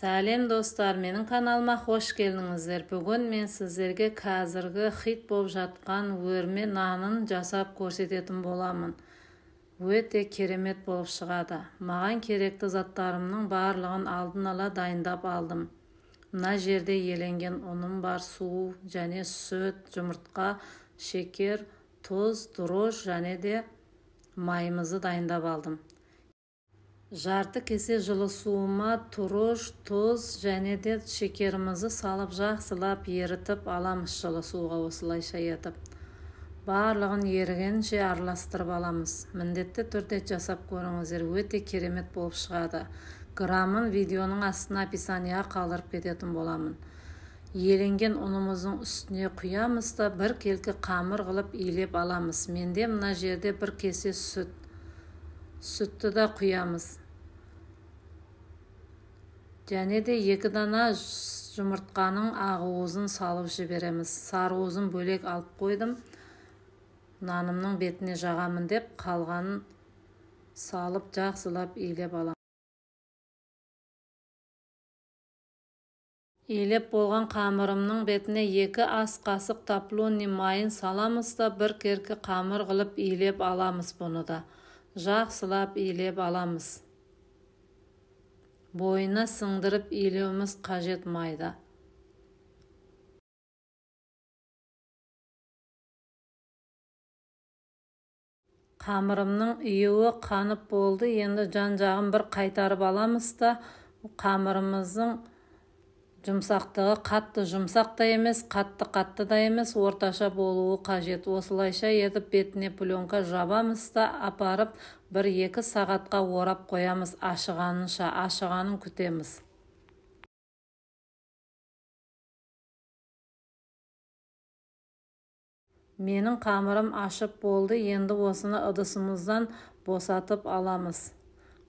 Сәлем достар, менің каналыма қош келдіңіздер. Бүгін мен сіздерге қазіргі хит болып жатқан өрме нанын жасап көрсететін боламын. Өте керемет болып шығады. Маған керекті заттарымның барлығын алдын ала дайындап алдым. Мына жерде еленген ұным бар, су және сүт, жұмыртқа, шекер, тұз, дрожж және де майымызды дайындап алдым. Жарты кесе жылы суыма тұрыш, тұз және де шекерімізді салып жақсылап ерітіп аламыз жылы суға осылайша етіп. Барлығын ерігенше араластырып аламыз. Міндетті түрде жасап көріңіздер, өте керемет болып шығады. Грамын видеоның астына описанияға қалдырып кететін боламын. Еленген ұнымыздың үстіне құямыз да бір келкі қамыр қылып илеп аламыз. Менде мына жерде бір кесе сүт. Сүтті да құямыз. Және де 2 дана жұмыртқаның ақ уызын салып жібереміз. Сары уызын бөлек алып қойдым. Нанымның бетіне жағамын деп қалғанын салып жақсылап илеп аламын. Илеп болған қамырымның бетіне 2 ас қасық топленый майын саламыз да бір керкі қамыр қылып илеп аламыз бұны да. Жақсылап илеп аламыз. Бойына сіңдіріп илеуіміз қажет майда. Қамырымның июі қанып болды. Енді жан-жағын бір қайтарып аламыз да қамырымыздың жұмсақтығы қатты жұмсақ та емес, қатты-қатты да емес, орташа болуы қажет. Осылайша етіп бетіне пленка жабамыз да апарып 1-2 сағатқа орап қоямыз ашығанынша, ашығанын күтеміз. Менің қамырым ашып болды, енді осыны ыдысымыздан босатып аламыз.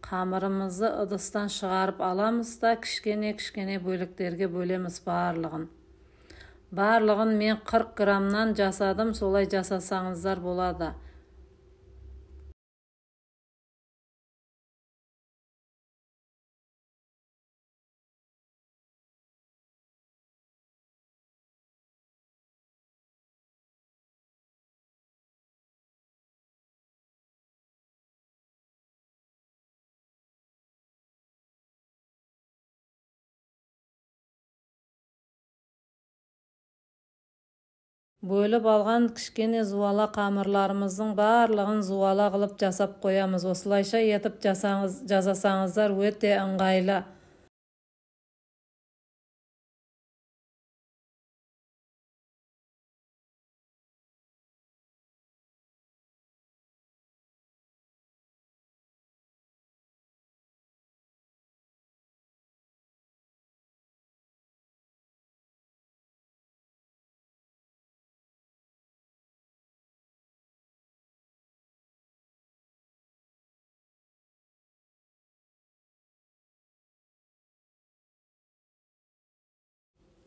Қамырымызды ыдыстан шығарып аламыз да кішкене-кішкене бөліктерге бөлеміз барлығын. Барлығын мен 40 граммнан жасадым, солай жасасаңыздар болады. Бөліп алған кішкене зуала қамырларымыздың барлығын зуала қылып жасап қоямыз. Осылайша етіп жасасаңыздар өте ыңғайлы.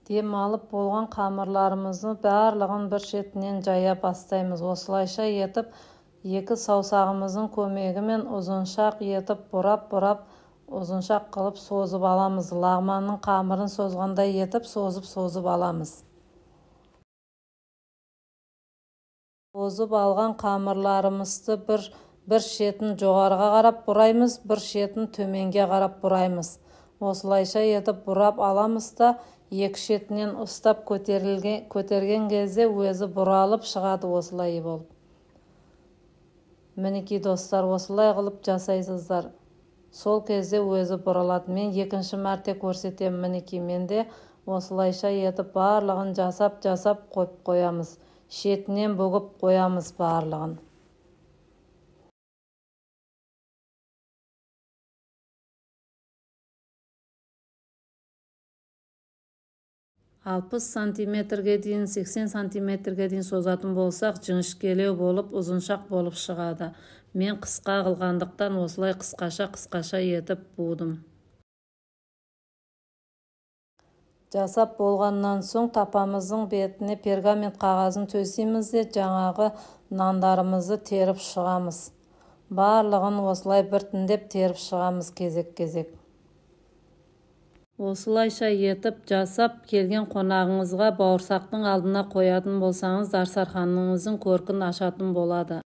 Дем алып болған қамырларымызды барлығын бір шетінен жая бастаймыз. Осылайша етіп екі саусағымыздың көмегімен ұзыншақ етіп бұрап-бұрап ұзыншақ қылып созып аламыз. Лағманның қамырын созғандай етіп созып-созып аламыз. Созып алған қамырларымызды бір шетін жоғарыға қарап бұраймыз, бір шетін төменге қарап бұраймыз. Осылайша етіп бұрап аламыз да екі шетінен ұстап көтерген кезде өзі бұралып шығады осылай болып. Мінекей достар, осылай қылып жасайсыздар. Сол кезде өзі бұралады. Мен екінші мәрте көрсетемін. Мінекей менде осылайша етіп барлығын жасап-жасап қойып қоямыз. Шетінен бүгіп қоямыз барлығын. 60 сантиметрге дейін, 80 сантиметрге дейін созатын болсақ, жіңішкелеу болып, ұзыншақ болып шығады. Мен қысқа қылғандықтан осылай қысқаша-қысқаша етіп будым. Жасап болғаннан соң тапамыздың бетіне пергамент қағазын төсейміз де жаңағы нандарымызды теріп шығамыз. Барлығын осылай біртіндеп теріп шығамыз кезек-кезек. Осылайша етіп жасап келген қонағыңызға бауырсақтың алдына қоятын болсаңыз, дастарханыңыздың көркін ашатын болады.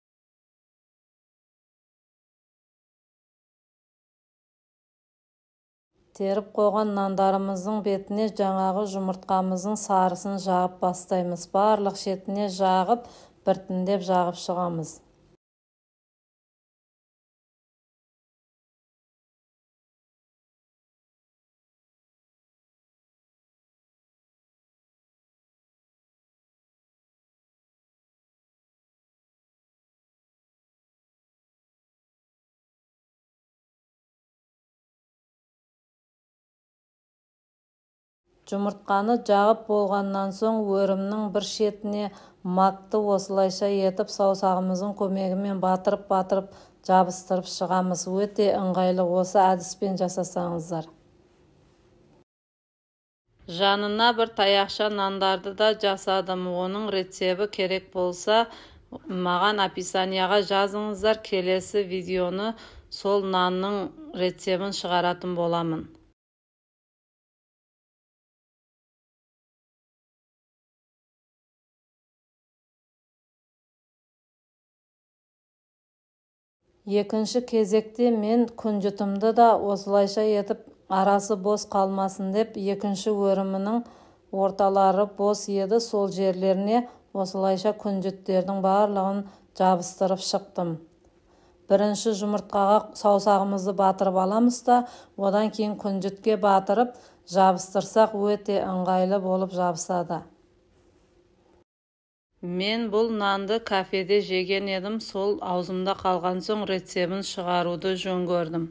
Теріп қойған нандарымыздың бетіне жаңағы жұмыртқамыздың сарысын жағып бастаймыз. Барлық шетіне жағып, біртіндеп жағып шығамыз. Жұмыртқаны жағып болғаннан соң өрімнің бір шетіне макты осылайша етіп саусағымыздың көмегімен батырып-батырып жабыстырып шығамыз. Өте ыңғайлы осы әдіспен жасасаңыздар. Жанына бір таяқша нандарды да жасадым. Оның рецепті керек болса, маған описанияға жазыңыздар. Келесі видеоны сол нанның рецептін шығаратын боламын. Екінші кезекте мен күнжітімді да осылайша етіп арасы бос қалмасын деп екінші өрімінің орталары бос еді, сол жерлеріне осылайша күнжіттердің барлығын жабыстырып шықтым. Бірінші жұмыртқаға саусағымызды батырып аламыз да, одан кейін күнжітке батырып жабыстырсақ өте ыңғайлы болып жабысады. Мен бұл нанды кафеде жеген едім, сол аузымда қалған соң рецептін шығаруды жөн көрдім.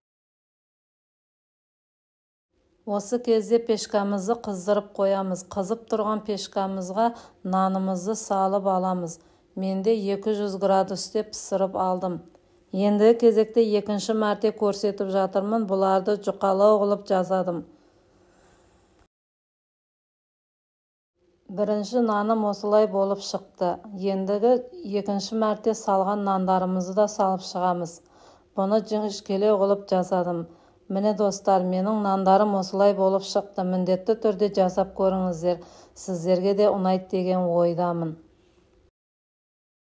Осы кезде пешкамызды қыздырып қоямыз. Қызып тұрған пешкамызға нанымызды салып аламыз. Менде 200 градусте пісіріп алдым. Ендігі кезекте екінші мәрте көрсетіп жатырмын. Бұларды жұқалау қылып жасадым. Бірінші наным осылай болып шықты. Ендігі екінші мәрте салған нандарымызды да салып шығамыз. Бұны жіңішкелеу қылып жасадым. Міне достар, менің нандарым осылай болып шықты. Міндетті түрде жасап көріңіздер. Сіздерге де ұнайды деген ойдамын.